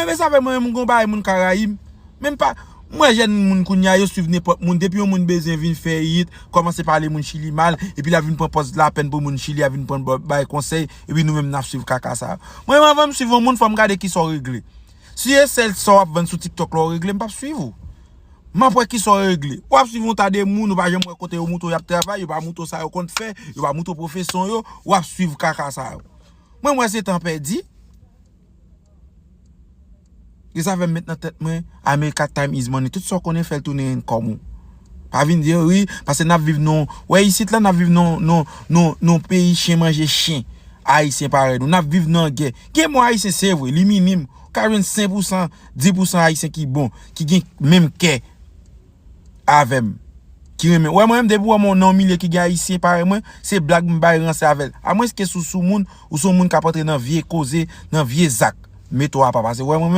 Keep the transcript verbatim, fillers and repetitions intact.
Enben sa fè mwen menm m gon bagay moun ka rayi m. Menm pa, m wè jèn moun kounye a yo swiv nenpòt moun. Depi yon moun bezwen vin fè it, kòmanse pale moun Chili mal, epi l ap vin pran pòz lapèn pou moun Chili, ap vin pran bay konsèy, epi nou menm n ap swiv kaka sa yo. Mwen menm anvan m swiv yon moun, fò m gade kisa w regle. Si e sèl sa w ap vann sou TikTok la w regle, m p ap swiv ou. M ap wè kisa w regle. W ap swiv yon ta de moun, ou pa janm wè kote yo moutre w y ap travay, yo pa moutre w sa yo konn fè, yo pa moutre w pwofesyon yo, w ap swiv kaka sa yo. Mwen m wè se tan pèdi. E sa fè m met nan tèt mwen, America time is money. Tout sa w konnen fè l tounen kòm ou. Pa vin di wi, paske n ap viv nan, wè isit la n ap viv nan nan nan nan peyi chen manje chen. Ayisyen parèy nou. N ap viv nan gè. Gen bon ayisyen se vre, li minim. Ou ka jwenn senk pousan, dis pousan ayisyen ki bon, ki gen menm kè avè m. Ki renmen. Wè mwen menm depi w wè mwen nan yon milye ki gen ayisyen parèy mwen, se blag m bay ranse avè l. Amwenske sou sou moun, ou se yon moun k ap antre nan vye koze, nan vye zak. Mete w apa pase. Wè mwen menm